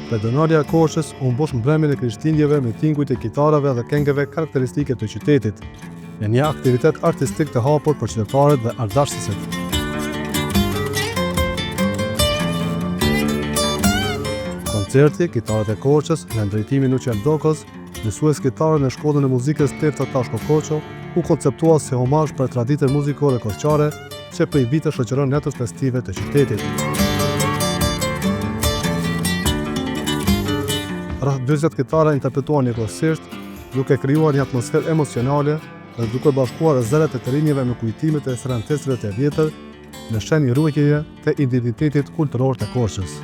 Pedonalja e Korçës u mbush mbrëmjen e Krishtlindjeve me tingujt e kitarave dhe këngëve karakteristike të qytetit, në një aktivitet artistik të hapur për qytetarët dhe artdashësit. Koncerti Kitarat e Korçës, nën drejtimin e Luçian Dokos, mësues kitare në shkollën e muzikës Tefta Tashko Koço, u konceptua si homazh për traditën muzikore korçare, që prej vitesh shoqëron netët festive të qytetit. Rreth 40 kitara interpretuan njëkohësisht, duke krijuar një atmosferë emocionale dhe duke bashkuar zërat e të rinjve me kujtimet e serantistëve të vjetër në shenjë ruajtjeje të identitetit kulturor të Korçës.